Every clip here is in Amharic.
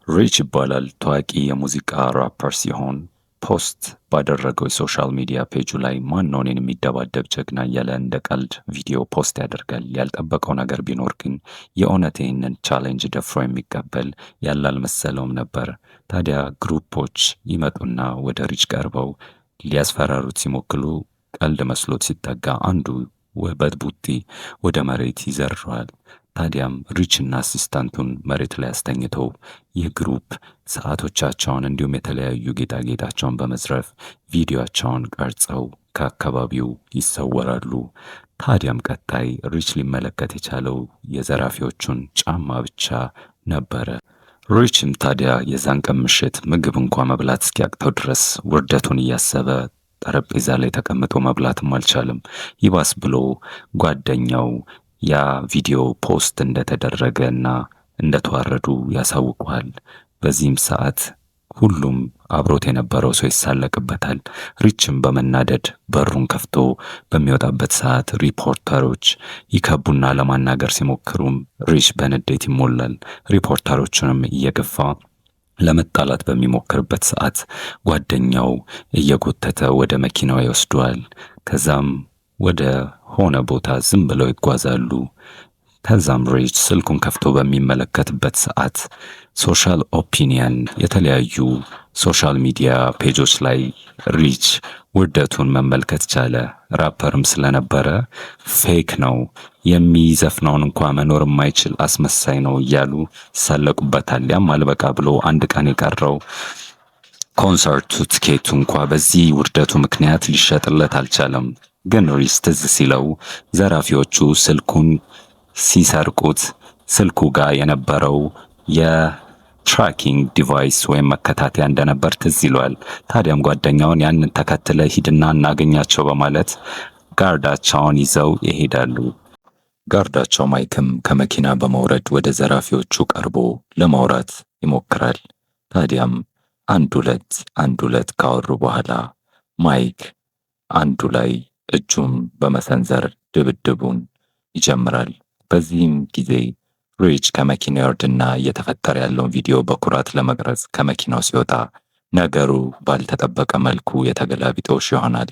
ሪች ይባላል። ታዋቂ የሙዚቃ ራፐር ሲሆን post ባደረገው የ social media page ኡ ላይ "ማን ነው እኔን የሚደባደብ ጀግና?" እያለ እንደ ቀልድ ቪዲዮ post ያደርጋል። ያልጠበቀው ነገር ቢኖር ግን የእውነት ይህንን challenge ደፍሮ የሚቀበል ያለ አልመሰለውም ነበር። ታዲያ group ኦች ይመጡና ወደ ሪች ቀርበው ሊያስፈራሩት ሲሞክሉ ቀልድ መስሎት ሲጠጋ አንዱ በቡጢ ወደ መሬት ይዘረዋል። ታዲያም ሪችና assistant ኡን መሬት ላይ አስተኝተው ይህ group ሰዓቶቻቸውን እንዲሁም የተለያዩ ጌጣጌጣቸውን በመዝረፍ ቪዲዮአቸውን ቀርጸው ከአካባቢው ይሰወራሉ። ታዲያም ቀጣይ ሪች ሊመለከት የቻለው የዘራፊዎቹን ጫማ ብቻ ነበረ። ሪችም ታዲያ የዛን ቀን ምሽት ምግብ እንኳ መብላት እስኪያቅተው ድረስ ውርደቱን እያሰበ ጠረጴዛ ላይ ተቀምጦ መብላትም አልቻለም። ይባስ ብሎ ጓደኛው ያ ቪዲዮ post እንደተደረገ እና እንደተዋረዱ ያሳውቀዋል። በዚህም ሰዓት ሁሉም አብሮት የነበረው ሰው ይሳለቅበታል። ሪችም በመናደድ በሩን ከፍቶ በሚወጣበት ሰዓት ሪፖርተሮች ይከቡና ለማናገር ሲሞክሩም ሪች በንዴት ይሞላል። ሪፖርተሮቹንም እየገፋ ለመጣላት በሚሞክርበት ሰዓት ጓደኛው እየጎተተ ወደ መኪናው ይወስደዋል። ከዛም ወደ ሆነ ቦታ ዝም ብለው ይጓዛሉ። ከዛም ሪች ስልኩን ከፍቶ በሚመለከትበት ሰዓት social opinion የተለያዩ social media page ኦች ላይ ሪች ውርደቱን መመልከት ቻለ። ራፐርም ስለነበረ fake ነው፣ የሚዘፍነውን እንኳ መኖር የማይችል አስመሳይ ነው እያሉ ይሳለቁበታል። ያም አልበቃ ብሎ አንድ ቀን የቀረው ኮንሰርቱ ትኬቱ እንኳ በዚህ ውርደቱ ምክንያት ሊሸጥለት አልቻለም። ግን ሪች ትዝ ሲለው ዘራፊዎቹ ስልኩን ሲሰርቁት ስልኩ ጋር የነበረው የ tracking device ወይም መከታተያ እንደነበር ትዝ ይለዋል። ታዲያም ጓደኛውን ያንን ተከትለህ ሂድና እናገኛቸው በማለት guard ኣቸውን ይዘው ይሄዳሉ። Guard ኣቸው ማይክም ከመኪና በመውረድ ወደ ዘራፊዎቹ ቀርቦ ለማውራት ይሞክራል። ታዲያም አንድ ሁለት አንድ ሁለት ካወሩ በኋላ ማይክ አንዱ ላይ እጁን በመሰንዘር ድብድቡን ይጀምራል። በዚህም ጊዜ ሪች ከመኪናው ይወርድና እየተፈጠረ ያለውን ቪዲዮ በኩራት ለመቅረጽ ከመኪናው ሲወጣ ነገሩ ባልተጠበቀ መልኩ የተገላቢጦሽ ይሆናል።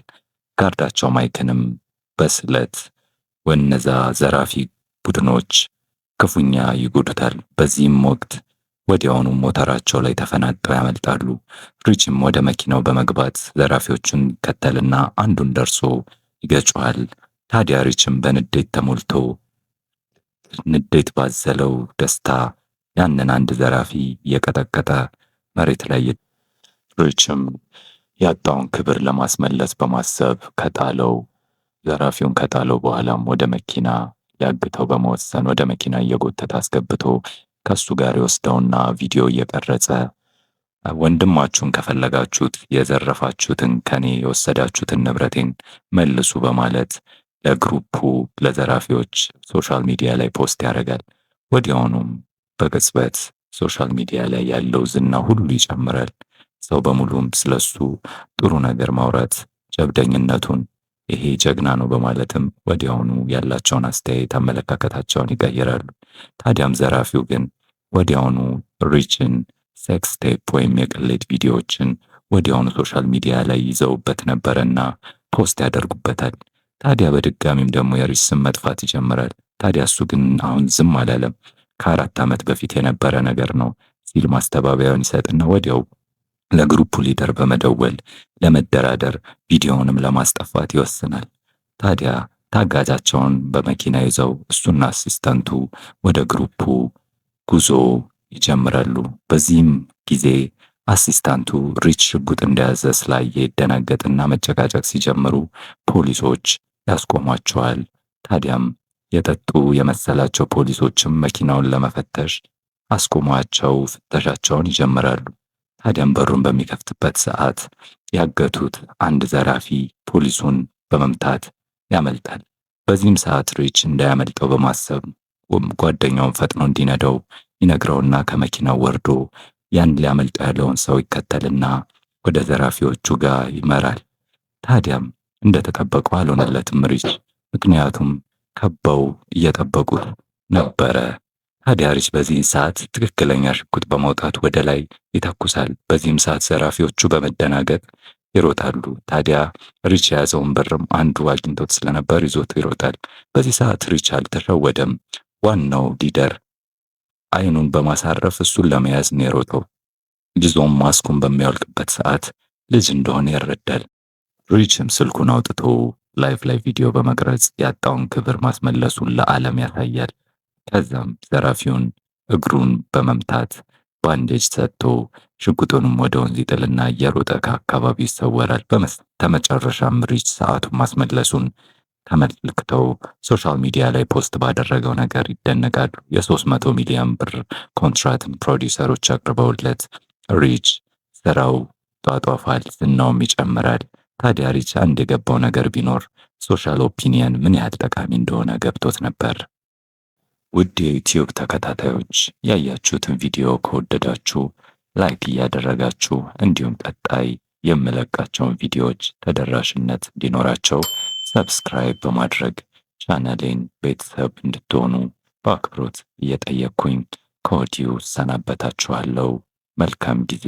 Guard ኣቸው ማይክንም በስለት ወነዛ ዘራፊ ቡድኖች ክፉኛ ይጎዱታል። በዚህም ወቅት ወዲያውኑ ሞተራቸው ላይ ተፈናጠው ያመልጣሉ። ሪችም ወደ መኪናው በመግባት ዘራፊዎቹን ይከተልና አንዱን ደርሶ ይገጨዋል። ታዲያ ሪችም በንዴት ተሞልቶ ንዴት ባዘለው ደስታ ያንን አንድ ዘራፊ እየቀጠቀጠ መሬት ላይ ሪችም ያጣውን ክብር ለማስመለስ በማሰብ ከጣለው ዘራፊውን ከጣለው በኋላም ወደ መኪና ሊያግተው በመወሰን ወደ መኪና እየጎተተ አስገብቶ ከሱ ጋር ይወስደውና ቪዲዮ እየቀረጸ ወንድማችሁን ከፈለጋችሁት የዘረፋችሁትን ከኔ የወሰዳችሁትን ንብረቴን መልሱ በማለት ለ group ኡ ለዘራፊዎች social media ላይ post ያደርጋል። ወዲያውኑም በቅጽበት social media ላይ ያለው ዝና ሁሉ ይጨምራል። ሰው በሙሉም ስለሱ ጥሩ ነገር ማውራት፣ ጀብደኝነቱን፣ ይሄ ጀግና ነው በማለትም ወዲያውኑ ያላቸውን አስተያየት አመለካከታቸውን ይቀይራሉ። ታዲያም ዘራፊው ግን ወዲያውኑ ሪችን sex tape ወይም የቅሌት ቪዲዮዎችን ወዲያውኑ social media ላይ ይዘውበት ነበረና post ያደርጉበታል። ታዲያ በድጋሚም ደግሞ የሪች ስም መጥፋት ይጀምራል። ታዲያ እሱ ግን አሁን ዝም አላለም። ከ4 ዓመት በፊት የነበረ ነገር ነው ሲል ማስተባበያውን ይሰጥና ወዲያው ለ group leader በመደወል ለመደራደር ቪዲዮውንም ለማስጠፋት ይወስናል። ታዲያ ታጋጃቸውን በመኪና ይዘው እሱና assistant ኡ ወደ group ኡ ጉዞ ይጀምራሉ። በዚህም ጊዜ assistant ኡ ሪች ሽጉጥ እንደያዘ ስላየ ይደናገጥና መጨቃጨቅ ሲጀምሩ ፖሊሶች ያስቆሟቸዋል። ታዲያም የጠጡ የመሰላቸው ፖሊሶችም መኪናውን ለመፈተሽ አስቆሟቸው ፍተሻቸውን ይጀምራሉ። ታዲያም በሩን በሚከፍትበት ሰዓት ያገቱት አንድ ዘራፊ ፖሊሱን በመምታት ያመልጣል። በዚህም ሰዓት ሪች እንዳያመልጠው በማሰብ ጓደኛውን ፈጥኖ እንዲነዳው ይነግረውና ከመኪናው ወርዶ ያን ሊያመልጠው ያለውን ሰው ይከተልና ወደ ዘራፊዎቹ ጋር ይመራል። ታዲያም እንደተጠበቀው አልሆነለትም ሪች፣ ምክንያቱም ከበው እየጠበቁት ነበረ። ታዲያ ሪች በዚህን ሰዓት ትክክለኛ ሽጉጥ በማውጣት ወደ ላይ ይተኩሳል። በዚህም ሰዓት ዘራፊዎቹ በመደናገጥ ይሮጣሉ። ታዲያ ሪች የያዘውን ብርም አንዱ አግኝቶት ስለነበር ይዞት ይሮጣል። በዚህ ሰዓት ሪች አልተሸወደም። ዋናው leader አይኑን በማሳረፍ እሱን ለመያዝ ነው የሮጠው። ይዞም ማስኩን በሚያወልቅበት ሰዓት ልጅ እንደሆነ ይረዳል። ሪችም ስልኩን አውጥቶ live ላይ ቪዲዮ በመቅረጽ ያጣውን ክብር ማስመለሱን ለዓለም ያሳያል። ከዛም ዘራፊውን እግሩን በመምታት bandage ሰጥቶ ሽጉጡንም ወደ ወንዝ ይጥልና እየሮጠ ከአካባቢው ይሰወራል። በመጨረሻም ሪች ሰዓቱን ማስመለሱን ተመልክተው social media ላይ post ባደረገው ነገር ይደነቃሉ። የ300 ሚሊዮን ብር ኮንትራትን ፕሮዲውሰሮች አቅርበውለት ሪች ስራው ጧጧፋል፣ ዝናውም ይጨምራል። ታዲያ ሪች አንድ የገባው ነገር ቢኖር social opinion ምን ያህል ጠቃሚ እንደሆነ ገብቶት ነበር። ውድ የዩቲዩብ ተከታታዮች፣ ያያችሁትን ቪዲዮ ከወደዳችሁ like እያደረጋችሁ እንዲሁም ቀጣይ የምለቃቸውን ቪዲዮዎች ተደራሽነት እንዲኖራቸው subscribe በማድረግ ቻናሌን ቤተሰብ እንድትሆኑ በአክብሮት እየጠየቅኩኝ ከወዲሁ እሰናበታችኋለሁ። መልካም ጊዜ።